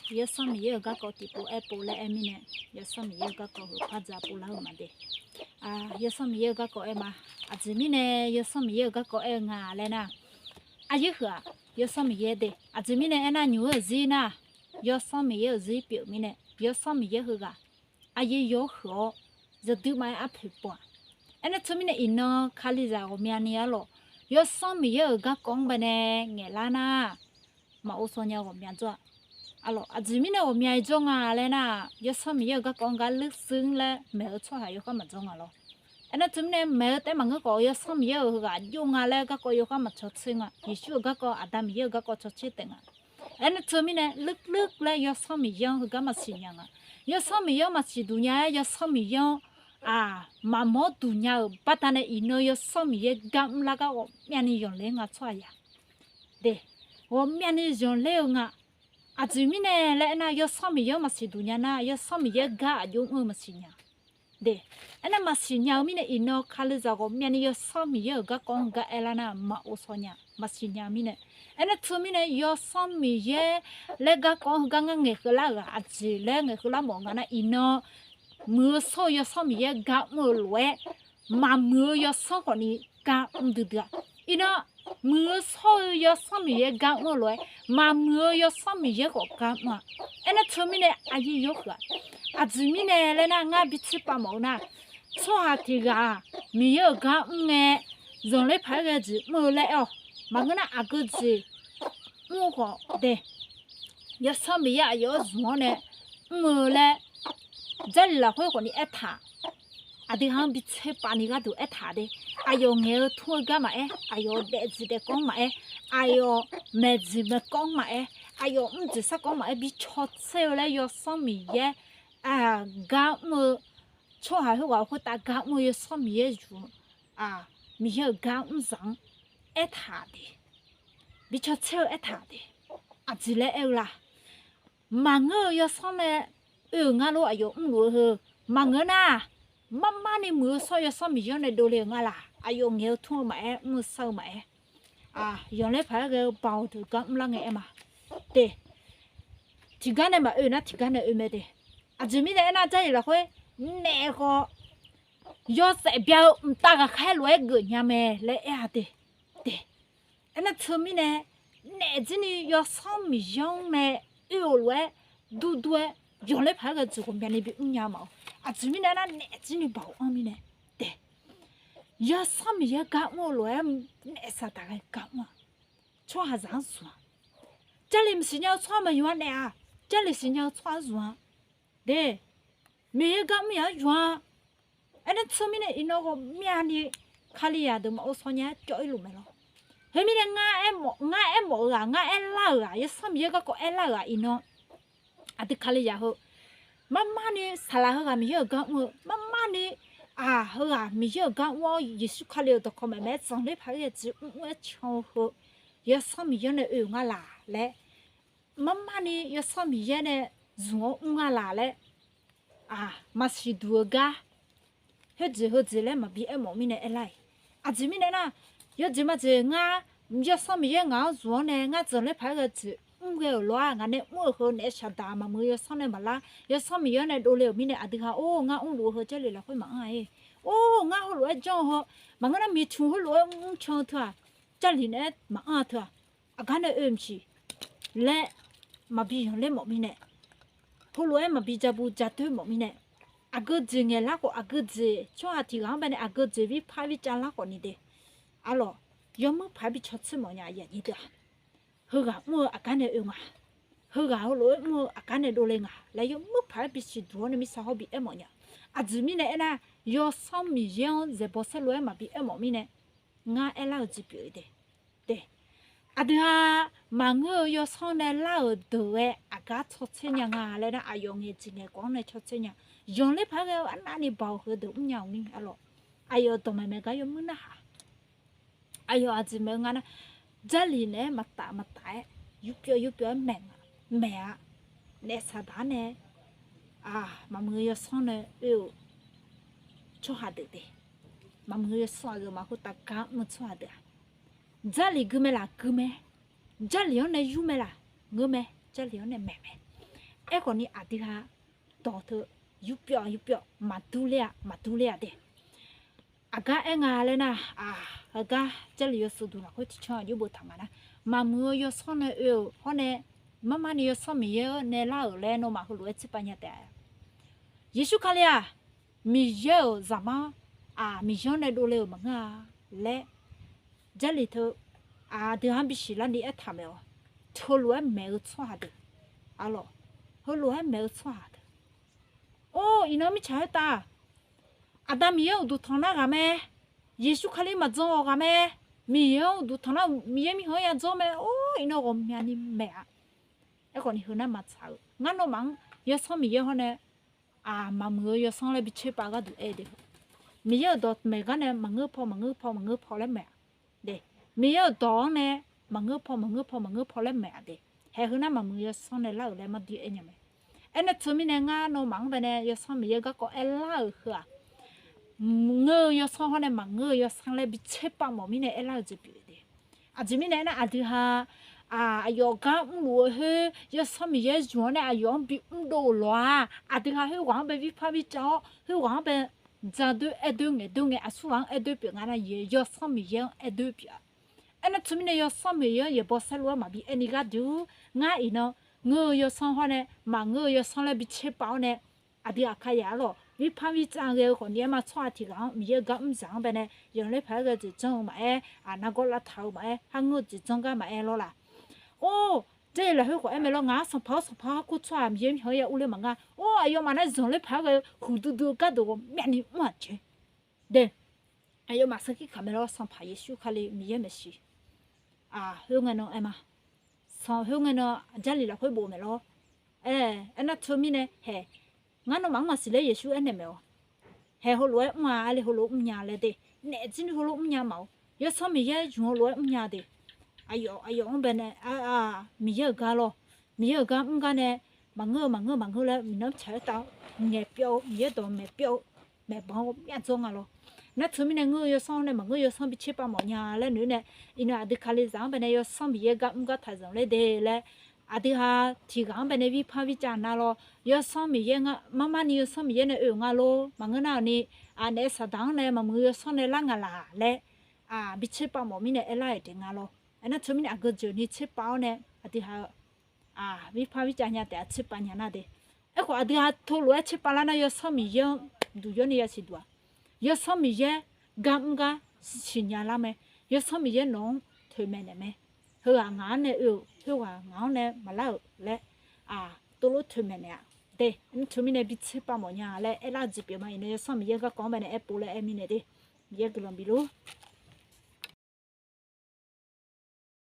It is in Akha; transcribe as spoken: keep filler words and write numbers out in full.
Yawsanr Miqyaer-euq garkawv tiqpov aerpov laer aer mirnae, Yawsanr Miqyaer-euq garkawv heu par dzaq pov lar-eu ma de. Yawsanr Miqyaer-euq garkawv aer ma. Aqjeq mirnae Yawsanr Miqyaer-euq garkawv aer-eu nga laer nar, aryaer huiq-aq, Yawsanr Miqyaer de. Aqjeq mirnae aernar, nymq-eu zir nar, Yawsanr Miqyaer-euq zir pyeuf-eu mirnae, Yawsanr Miqyaer heughaq aryaer yawr huiq-awr, yawduir maqaer arpoeq pov-aq. Aernar teumirnae iqnan Kalizaq ghawqmyani arlawq, Yawsanr Miqyaer-euq garkawv-anr baenae ngaeqlar nar, maqghov shaw nya ghawqmya jawr-a. Arlawq, aqjeq mirnae ghawqmya-ir jawr nga laer nar, Yawsanr Miqyaer-euq garkawv-anr gar lurshuir laer maeq-eu tsawrhaq yawkhav maqjawr nga lawr. Aernar teumirnae maeq-eu taef maqngeur khawf, Yawsanr Miqyaer-euq heughaq jov nga laer garkawv yawkhav maqcaw tser nga. Yeqsur-euq garkawv, Aqda Miqyaer-euq garkawv caw tser taef nga. Aernar teumirnae luirluir laer Yawsanr Miqyaer-anr heugar maqsiq nya nga. Yawsanr Miqyaer-anr maqsiq duq nya-aer, Yawsanr Miqyaer-anr maqmawr duq nya-euq baqdanae iqnan Yawsanr Miqyaer gar mrlar gar ghawqmyani zanqler nga tsawrhaq yaq de. Ghawqmyani zanqler-eu nga. Aqjeq mirnae laer aernar, Yawsanr Miqyaer-anr maqsiq duq nya nar, Yawsanr Miqyaer gar aqjox mr-eu maqsiq nya de. Aernar maqsiq nya-eu mirnae iqnan Kalizaq ghawqmyani Yawsanr Miqyaer-euq garkawv-anr gar aer lar nar, maqghov shaw nya, maqsiq nya-eu mirnae. Aernar teumirnae Yawsanr Miqyaer laer garkawv-anr heugar ngar ngaeqkeuv lar-euq-aq, aqjeq laer ngaeqkeuv lar mawf nga nar, iqnan muiq-eu shawr-eu Yawsanr Miqyaer gar mr-eu lof-aer, maqmuiq-eu Yawsanr khawfni gar mr duidui-a. Iqnan muiq-eu shawr-eu Yawsanr Miqyaer gar mr-eu lof-aer, maqmuiq-eu Yawsanr Miqyaer khawf gar mr-a. Aernar teumirnae aryaer yawr huiq-aq. Aqjeq mirnae laer nar, ngar bi tser pav mawf-eu nar, tsawrhaq tiq ghaq-aq, Miqyaer-euq gar mr ngae, zanqler paq-aer ghae jeq mr-eu laer aer-awq. Maqngeur nar, aqgeu jeq mr-eu khawf de, Yawsanr Miqyaer aqyawf-anr zmq-awr nae mr-eu laer Jarlif lafkhoer khawfni aertaq. Aqdui ha-anr bi tser pav ni gharduq aertaq de. Aqyawf ngaeq-eu tmr-eu gar maqaer, aqyawf daefjeq daefkawv-anr maqaer, aqyawf maeqjeq maeqkawv-anr maqaer, aqyawf mrjeq sarkawv-anr maqaer, bi caw tser-eu laer Yawsanr Miqyaer gar mr-eu tsawrhaq khoerghaq khoertav gar mr-eu Yawsanr Miqyaer zmq-eu, Miqyaer-euq gar mr zaq-anr aertaq de. Bi caw tser-eu aertaq de. Aqjeq laer aer-eu la? Maqngeur-eu Yawsanr nae oe-euq ngar lor, aqyawf mrluf-eu heu. Maqngeur nar, marmarni muiq-eu shawr-eu Yawsanr Miqyaer-anr nae dovle-euq nga laq? Aqyawf ngaeq-eu tmr-eu maqaer, mr-eu sar-eu maqaer, zanqler paq-aer ghae-eu baoq deuq gar mrlar ngae aer ma de. Tiqgar nae maqoe nar, tiqgar nae oe mae de. Aqjeq mirnae aernar, Jarlif lafkhoer naef khawf yawshaef bya-eu mqtav ghaqkhaer lof-aer geufnya mae laer aer-a de. De, aernar teumirnae naef jir ni Yawsanr Miqyaer-anr nae oe-euq lof-aer durdur-aer zanqler paq-aer ghae jeq ghawqmyani bi mrnya ma-awr. Aqjeq mirnae aernar, naef jir ni baoq anr mirnae de. Yawsanr Miqyaer gar mr-eu lof-aer naef saqdaq ghae gar mr-a. Tsawrhaqzaq-anr zmq-a. Jarlif maqsiq nya-eu tsawrhaq maqyawf-a naef-aq, Jarlif siqnya-eu tsawrhaq-anr zmq-a. De, Miqyaer gar mr yaq-anr zmq-a. Aernar teumirnae iqnan ghawqmyani Kalizaq deuq maqghov shaw nya-aer cawv-ir luf mae lor. Khoermirnae ngar aermawf-eu ghaq, ngar aerlar-euq ghaq, Yawsanr Miqyaer garkawv aerlar-euq ghaq iqnan aqdui Kalizaq heu, marmarni saqlaq heughaq Miqyaer-euq gar mr-eu, marmarni aq heughaq Miqyaer-euq gar mr-awr Yeqsur Kali-euq dawqkawq maeqmae-aer zanqler paq-aer ghae jeq mr mr-aer can-eu heu, Yawsanr Miqyaer nae oe-euq nga laq laer, marmarni Yawsanr Miqyaer nae zmq-awr mr nga laq laer, maqsiq duq-eu gar, khoerjeq heujeq laer maqbi aermawf mirnae aerlar-iq. Aqjeq mirnae nar, yawjeq majeq ngar, Yawsanr Miqyaer ngaq-anr zmq-awr nae ngar zanqler paq-aer ghae jeq mr ghae-euq lor-aq, ngaq nae mr-euq heu naef saqdaq maqmuiq-eu Yawsanr nae maqlar, Yawsanr Miqyaer nae dovle-euq mirnae aqdui ha or ngar mrluf-eu heu Jarlif lafkhoer maqanr-a-ir. Or ngar heulof-aer janr-eu heu, maqngeur nar miqtmq heulof-aer mrcan-eu teu-aq, Jarlif naeq-aer maqanr-a teu-aq, aqgar nae oe maqsiq laer maqbi zanqler mawf mirnae, heulof-aer maqbi jabu jadoer mawf mirnae, aqgeu jeq ngaeqlar khawf, aqgeu jeq tsawrhaq tiq ghaq-anr baenae aqgeu jeq birpar bircav lar khawf ni de. Arlawq, yawmuir paq-aer bi caw tser mawf nya aqyuif aqnyir deuq-aq, heughaq mr-eu aqgar nae oe nga, heughaq heulof-aer mr-eu aqgar nae dovle nga laer yawmuir paq-aer bisiq duq-awr nae mirtsaq hawr bi aermawf nya. Aqjeq mirnae aernar, Yawsanr Miqyaer-anr zaeqbawq saerlu-aer maqbi aermawf mirnae, ngar aerlar-euq jeq pyeuf-eu de. De, aqdui ha maqngeur-eu Yawsanr nae lar-euq deuq-aer aqgar caw tser nya nga laer nar, aqyawf ngaeq jeq ngaeq kawv-anr nae caw tser nya. Zanqler paq-aer ghae-eu arnavni baoq heudeuq mrnya-euq mir arlawq. Aqyawf dawqmaeq maeq gar yawmuir narhaq. Aqyawf aqjeq maeq-eu nga nar, Jarlif naeq-aer maqtaf maqtaf-aer, yurpyawv yurpyawv-aer maeq, maeq-a. Naef saqdaq-anr nae maqmuiq-eu Yawsanr nae oe-euq tsawrhaq deuq de. Maqmuiq-eu Yawsanr aqyawfmaf khoertav gar mr-eu tsawrhaq deuq-aq, Jarlif gui mae laf? Gui mae. Jarlif-anr nae yur mae laf? Ngeur mae. Jarlif-anr nae maeq mae. Aerkhawf ni aqdui ha dawq teu yurpyawv yurpyawv maqdur ler-a maqdur ler-a de. Aqgar aer nga laer nar-aq, heugar Jarlif yawshuif duq lafkhoer tiqcanr aqjox boftaq nga nar, maqmuiq-eu yawsanr nae oe-euq hawr nae, marmar ni yawsanr Miqyaer-anr nae lar-euq laer nawmaf heulof-aer tserpav nya taef-a. Yeqsur Kali-aq, Miqyaer-euq Zaqmar-aq, Miqyaer-anr nae dovle-euq maqngeur-a laer Jarlif teu aqdui-anr bisiq larni aertaq maeq-awq. Heulof-aer maeq-eu tsawrhaq deuq, arlawq, heulof-aer maeq-eu tsawrhaq deuq, or, iqnan mirtsaq khoertav Aqda Miqyaer uqduq tanq nar ghaq mae, Yeqsur Kali maqdzan-awq ghaq mae, Miqyaer-anr uqduq tanq nar Miqyaer mirkhanq-anr yadzawr mae, or, iqnan ghawqmyani maeq-a. Aerkhawf ni heu nar maqtsaq-eu ngar nawmaf-anr yawsanr Miqyaer hawr nae maqmuiq-eu yawsanr laer bi tserpav gharduq aer de. Miqyaer-euq dawq maeq gar nae maqngeur paw maqngeur paw maqngeur paw laer maeq-a de. Miqyaer-euq dawq-anr nae maqngeur paw maqngeur paw maqngeur paw laer maeq-a de. Haeq heu nar maqmuiq yawsanr nae lar-euq laer mardir aer nya mae. Aernar teumirnae ngar nawmaf-anr bae nae yawsanr Miqyaer garkawv aerlar-euq heu-aq, ngeur-eu yawsanr hawr nae maqngeur-eu yawsanr laer bi tserpav mawf mirnae aerlar-eu jeq pyeuf de. Aqjeq mirnae aernar aqdui ha aqyawf gar mrluf-eu khoer yawsanr Miqyaer zmq-anr nae aqyawf-anr bimr dov-euq lawq-aq, aqdui ha khoerghaq-anr bae birpar bircav-awr khoerghaq-anr bae dzaqdoer aerdoer ngaeqdoer ngae aqsurghaq-anr aerdoer pyeuf nga nar, yawsanr Miqyaer-anr aerdoer pyeuf-a. Aernar teumirnae yawsanr Miqyaer-anr yaeqbawq saerlu-aer maqbi aerni gharduq, ngar iqnan ngeur-eu yawsanr hawr nae maqngeur-eu yawsanr laer bi tserpav-awr nae, aqdui aqkaq yaf arlawq birpar bircav ghae-eu khawf ni aer ma. Tsawrhaq tiq ghaq-anr Miqyaer-euq gar mr zaq-anr bae nae yanqler paq-aer ghae jeq janr-eu maqaer, aqnargawr lavtaq-eu maqaer, kharngeur-eu jeq janr gar maqaer lawr laq. Or, Jarlif lafkhoer khawf aer mae lawr, ngaq-anr sanqpaq-awr sanqpaq-awr kur tsawrhaq Miqyaer mirkhanq-anr ya urler maqngeur. Or, aqyawfmaf nar zanqler paq-aer ghae-eu huqduidui-eu gharduq ghawqmyavni mr-aq jeq de. Aqyawfmaf sarkir kaq mae lawr, Sanqpaq Yeqsur Kali Miqyaer maeqshi. Khoerngae nan aer ma, sanq khoerngae nan Jarlif lafkhoer bof mae lawr. Aer, aernar teumirnae haeq, ngar nawmaf-anr maqsiq laer Yeqsur aernaeq maeq-awq. Haeq heulof-aer mr-a, arle heulof mrnya laer de. Naef jir ni heulof mrnya maq-awr, yawsanr Miqyaer zmq-eu lof-aer mrnya de. Aqyawf aqyawf-anr bae nae Miqyaer-euq gar lawr, Miqyaer-euq gar mr gar nae maqngeur-eu maqngeur maqngeur laer miqnan tsaq-aer tav-awr ngaeqpyawv-eu, Miqyaer dawq maeqpyawv-eu, maeqbanq-eu myavdzawr nga lawr. Nar teumirnae ngeur-eu yawsanr-anr nae maqngeur-eu yawsanr bi tserpav mawf nya laer noeq-aer nae, iqnan aqdui Kalizaq-anr bae nae yawsanr Miqyaer gar mr gar taq zanqler de laer, aqdui ha tiq ghaq-anr bae nae birpar bircav na lawr, yawsanr Miqyaer ngar marmar ni yawsanr Miqyaer nae oe-euq nga lor. Maqngeur nar-awq ni, aqnaeq-aer saqdaq-anr nae maqmuiq-eu yawsanr nae lar nga laq laer bi tserpav mawf mirnae aerlar-euq taef nga lawr. Aernar teumirnae aqgeu jeuq ni tserpav-awr nae aqdui ha-eu birpar bircav nya taef-a tserpav nya nar de. Aerkhawf aqdui ha teulof-aer tserpav lar nar yawsanr Miqyaer-anr duq yawr ni yasiq duq-aq, yawsanr Miqyaer gar mr gar siqnya lar mae. Yawsanr Miqyaer nawq-anr toeqmaeq naeq mae. Heughaq ngaq-anr nae oe-euq, khoerghaq ngaq-anr nae maqlar-euq laer, teulof toeqmaeq naeq-aq de. Teumirnae bi tserpav mawf nya laer aerlar-eu jeq pyeuf ma. Iqnan yawsanr Miqyaer garkawv-anr bae nae aerpov laer aer mirnae de. Miqyaer guiqlanq bif lor.